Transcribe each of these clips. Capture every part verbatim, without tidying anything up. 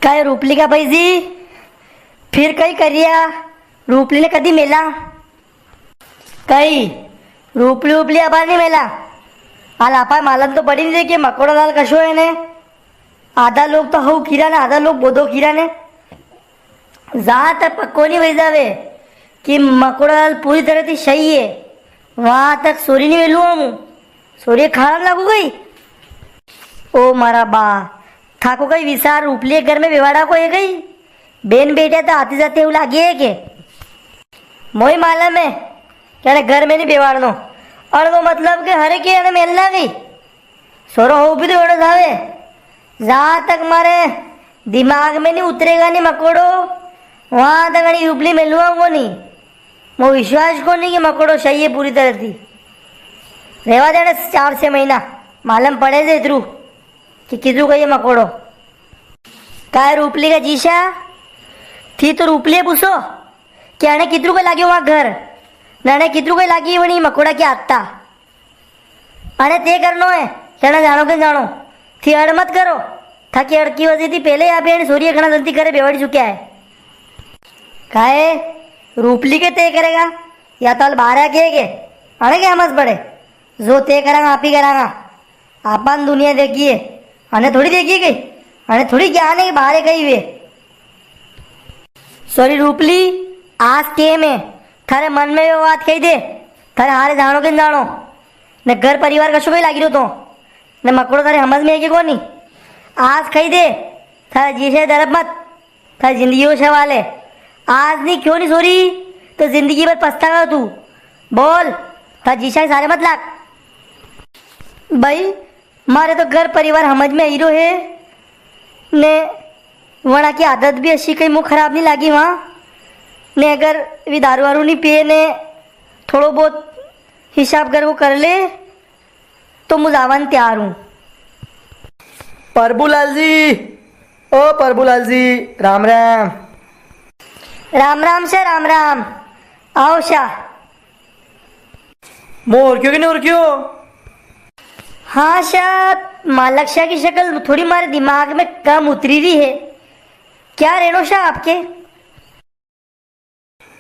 काई रूपली का भाई जी, फिर कई करिया? रूपली ने कदी मेला? कई रूपली उपली अबार नी मेला। हाल आपा मालूम तो पड़ी नी रे कि मकोड़ा लाल कशो है ने। आधा लोग तो हऊ खीरा ने, आधा लोग बोदो खीरा ने। जहाँ तक पक्को नी वई जावे कि मकोड़ा लाल पूरी तरह थी सही है, वहां तक सोरी नी मेलू हूँ। सोरी खान लागू गई। ओ मारा बा, थाको कई विचार रूपली घर में बेवाड़ा को है कई? बेन बेटा तो आते जाते हऊ लागे है के? मोई मालूम है कि अने घर में नी बेवाड़नो। अणको मतलब के हरे के अने मेलना गई। सोरो हो भी तो एड़ो जावे। जहाँ तक मारे दिमाग में नी उतरेगा नी मकोड़ो, वहां तक अणी रूपली मेलुआ को नी। मो विश्वास को नी कि मकोड़ो सही है पूरी तरह थी। रेवा देने चार छह महीना, मालूम पड़े जे इतरू कि कितरू का ये मकोड़ो। काय रूपली का जीशा, थी तो रूपली पूछो कि अने कितरू का लाग्यो वहां घर, ने अने कितरू का लागी वणी मकोड़ा की आत्ता। अने ते करनो है, तेने जानो के जानो। थी अड़ मत करो। थाकी अड़ की वजह थी पहले या बेन सोरी घणा जल्दी करे बेवाड़ी चुक्या है। काहे? रूपली के ते करेगा? या तो हाल बारह के के? अने क्या मत पड़े? जो ते करांगा, आप ही करांगा। आपान दुनिया देखी है, अने थोड़ी देखी गई, अने थोड़ी ज्ञान है कि बाहर कही हुए। सॉरी रूपली, आज टेम है, थारे मन में वो बात कही दे, थारे हारे जानो के नी जानो, ने घर परिवार कशो कई लागी रहो तो, ने मकोड़ो थारे समझ में है कि कोनी, आज कही दे, थारे जी से डर मत, थारी जिंदगी को सवाल है, आज नी क्यों नी सॉरी, तो जिंदगी भर पछतावा तू, बोल, थारे जी से सारे मत लाग। भाई, मारे तो घर परिवार समझ में आई रो है, ने वणा की आदत भी अशी कई मु खराब नी लागी वहां, ने अगर वी दारू वारू नी पिए ने थोड़ो बहुत हिसाब घर को कर ले, तो मु जावा ने तैयार हूँ। प्रभुलाल जी, ओ प्रभुलाल जी, राम राम। राम राम से राम राम। आओ शा। मो ओरख्यो कि नी ओरख्यो? हाँ शा, मालक शा की शक्ल थोड़ी मारे दिमाग में कम उतरी री है। क्या रेणो शा आपके?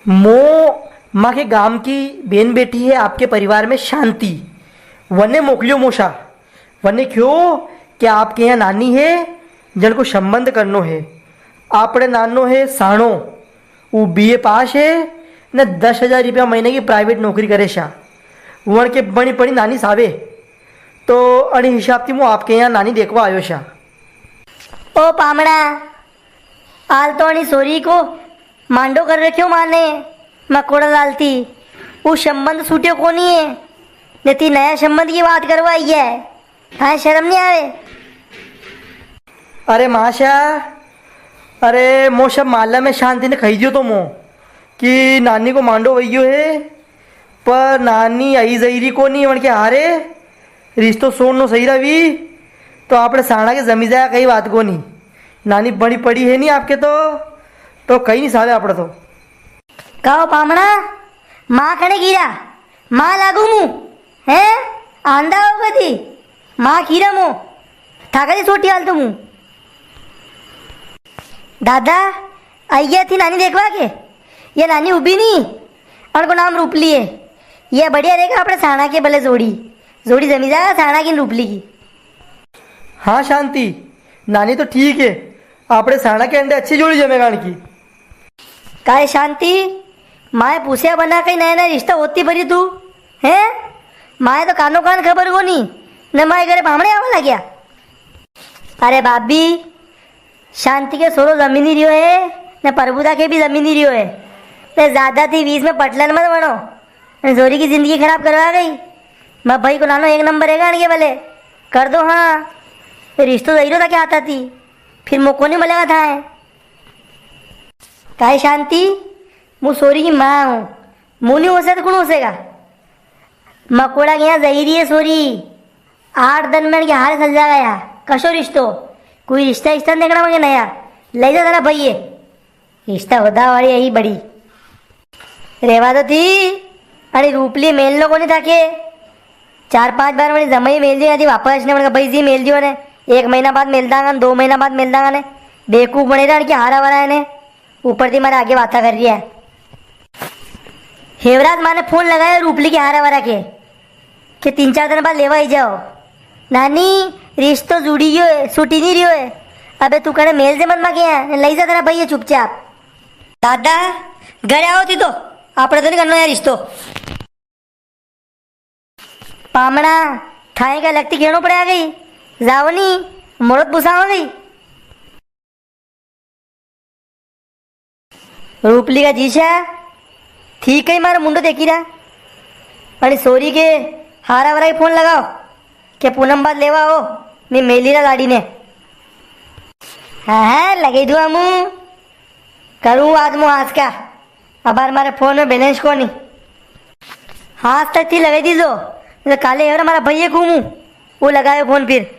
मो माके गाम की बेन बेठी है आपके परिवार में शांति, वने मोकल्यो मो शा। वने क्यो कि आपके यहाँ नानी है, जण को संबंध करनो है। आपणे नानो है साणो, ऊ बीए पास है, ने दस हजार रुपया महीने की private नौकरी करे शा। वण के बणी पड़ी नानी सावे, तो अणी हिसाब थी मु आपके यहाँ नानी देखवा आयो शा। ओ पामणा, हाल तो अणी सोरी को मांडो कर रख्यो माने, मकोड़ा लाल थी। ऊ संबंध छूट्यो कोनी है, ने थी नया संबंध की बात करवा आई है। थाए शर्म नी आवे? अरे माशा, अरे मो सब मालम है, शांति ने कही दियो तो मो कि नानी को मांडो वई गयो है, पर नानी आई जई री कोनी, वण के हारे रिश्तो सोड़नो सही रवी, तो आपणे साणा के जमी जाया, कई बात कोनी। नानी बणी पड़ी है नी आपके तो, तो कई नी सावे आपणे तो। कहो पामणा, माँ कने कीरा, माँ लागू मु, हैं? आंधा हो गई, माँ कीरा मो, थाका दी छोटी हाल तो मु। दादा, आई गया थी नानी देखवा के? ये नानी उबी नी, अनको नाम रूपली है। ये बढ़िया रेगा आपणे साणा के भले जोड़ी, जोड़ी जमी जागा साणा की रूपली की। हाँ शांति, नानी तो ठीक है, आपणे साणा के अंडे अच्छी जोड़ी जमेगा अणकी। काय शांति, माए पूछ्या बना कई नया नया रिश्ता होती भरी तू, हैं? माए तो कानो कान खबर कोनी, ने माए घरे पामणे आवा लाग्या। अरे भाभी, शांति के सोरो जमी नी रियो है, ने प्रभुदा के भी जमी नी रियो है। ने ज्यादा थी बीच में पटलन मत बणो। ने जोरी की जिंदगी खराब करवा गई। माँ भाई को नानो एक नंबर है गान के भले। कर दो हाँ। ये रिश्तो जई रो था क्या आता थी? फिर मौको नी मिलेगा था है। काय शांति, मु सोरी की माँ हूँ। मु नी हो सकता, कुण हो सकेगा? मकोड़ा के यहाँ जई री है सोरी। आठ दिन में के हारे सल जाएगा या। कशो रिश्तो? कोई रिश्ता इश्ता नी देखना मांगे नया। ले जा जरा भैये। रिश्ता होदा वाली यही बड़ी। रेवा तो थी, अरे रूपली मेलनो कोनी थाके। चार पांच बार मैंने जमाई मेल दियो, यदि वापस ने मैंने कहा, "भाई जी मेल दियो ने, एक महीना बाद मेल दांगा ने, दो महीना बाद मेल दांगा ने।" बेवकूफ बने रहा कि हारा वारा है ने, ऊपर थी मारे आगे बाता कर रही है। हेवराज माने फोन लगायो रूपली के हारा वारा के, के तीन चार दिन बाद लेवा आई जाओ। नानी, रिश्तो जुड़ी गयो है, छूटी नी रियो है। अबे तू कने मेल जे मत मागे है, लई जा तेरा भई है चुपचाप। दादा, घरे आओ थी तो, आपणे तो नी करनो यार रिश्तो। पामणा, थाई का लगती केणो पड़े आ गई, जाओ नी, मोड़त बुसाओ गई। रूपली का जीशा, ठीक है, मारो मुंडो देखी रहा। अरे सोरी के हारा वारा के फोन लगाओ, के पूनम बाद लेवा आओ, मैं मेली रा लाड़ी ने। हाँ, हाँ, लगे दुआ मु। करूँ आज मु आज का। अबार मारे फोन में बैलेंस कोनी। आज तक थी लगे दीजो, तो काले हेवरा मारा भैया घूमू, वो लगायो फोन फिर।